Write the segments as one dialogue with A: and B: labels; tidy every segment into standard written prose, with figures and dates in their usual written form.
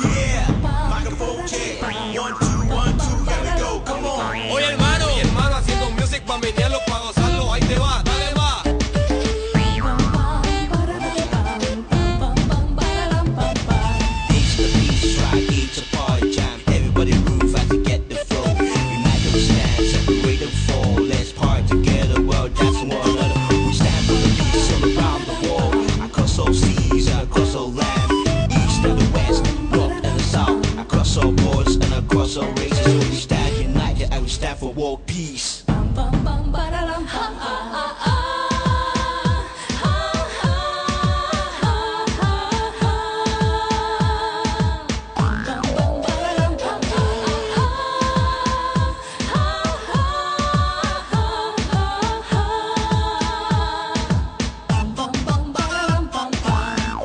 A: Yeah, microphone check. 1 2 1 2, here we go. Come on.
B: Oye hermano, haciendo music pa' menearlo, pa' gozarlo. Ahí te va, dale va.
A: It's the peace track, it's a party jam. Everybody groove as you get the flow. Unite and stand, separate and fall. Let's party together, well that's one another. We stand for the peace all around the world. Across all seas and across all land. East and the west, north and the south. Across all borders and across all races. So we stand united and we stand for world peace.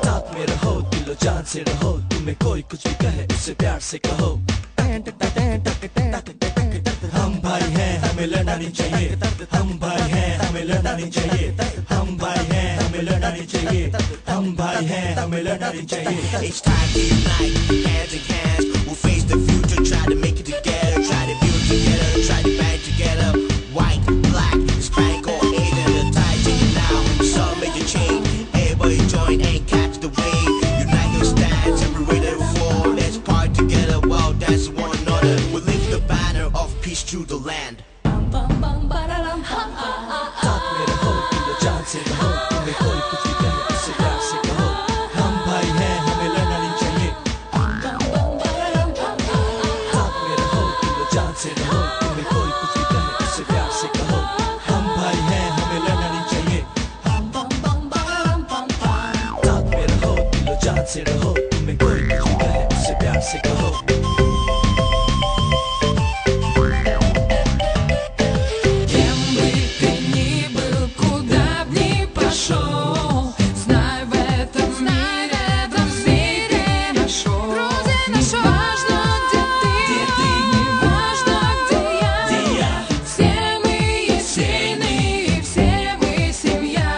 C: साथ में रहो, दिलो जान से रहो, तुम्हें कोई कुछ भी कहे उसे प्यार से कहो। हम भाई हैं, हमें लड़ना नहीं चाहिए। हम भाई हैं, हमें लड़ना नहीं चाहिए। हम भाई हैं, हमें लड़ना नहीं चाहिए। हम भाई हैं, हमें लड़ना नहीं चाहिए।
A: It's time to unite, hands in hands. We'll face the future, try to make it together, try to build together, try to band together. White, black, Hispanic or Asian, the tide changing now. Some major change, everybody join and catch the wave. Unite and stand, separate and fall. Let's party together, well dance with one another. We lift the banner of peace through the land.
C: साथ में रहो, दिलो जान से रहो, तुम्हें कोई कुछ भी कहे उसे प्यार से कहो। हम भाई हैं, हमें लड़ना नहीं चाहिए। साथ में रहो, दिलो जान से रहो, तुम्हें कोई कुछ भी कहे उसे प्यार से कहो। हम भाई हैं, हमें लड़ना नहीं चाहिए। साथ में रहो, दिलो जान से रहो, तुम्हें कोई कुछ भी कहे उसे प्यार से कहो।
D: Кем бы ты ни был, куда б ни пошел, знай, в этом мире друзей ты нашел. Не важно, где ты, не важно, где я. Все мы едины, и все мы семья.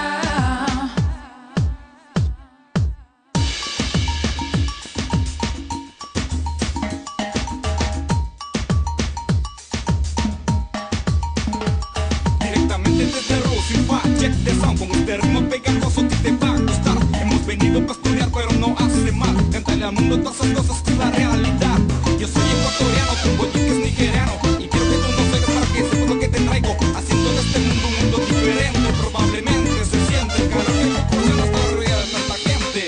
B: Directamente desde Rusia, check the sound. Con este ritmo pegajoso que te va a gustar. Hemos venido para estudiar, pero no hace mal. Cántale al mundo todas esas cosas que es la realidad. Yo soy ecuatoriano, tu oye que es nigeriano. Y quiero que tú no sepas para que sepas lo que te traigo. Haciendo de este mundo un mundo diferente. Probablemente se siente el calor que proporciona esta rueda de tanta gente.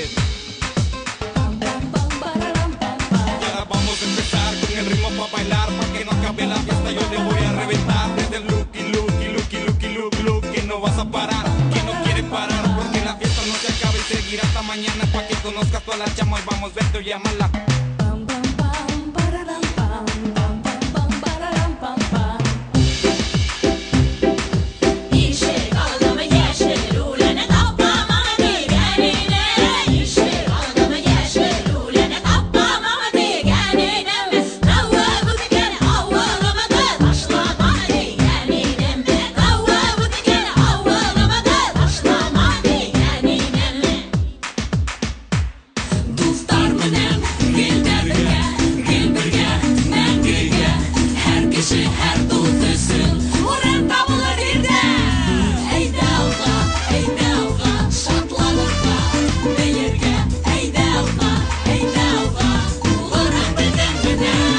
B: Y ahora vamos a empezar con el ritmo pa' bailar. Pa' que no acabe la fiesta yo le voy a reventar. Desde el looky, looky, looky, looky, look, look. Que no vas a parar, que no quiere parar. Porque la fiesta no se acaba y seguirá hasta mañana. Pa' que conozcas toda la chama y vamos, verte o llámala.
D: Дуҫтар менән гел дә бергә, гел бергә, мәңгегә. Һәр кеше, һәр дуҫ өсөн урын табылыр ирҙә. Әйҙә алға, әйҙә алға, шатланырға, бейергә. Әйҙә алға, әйҙә алға, булырһың беҙҙең менән.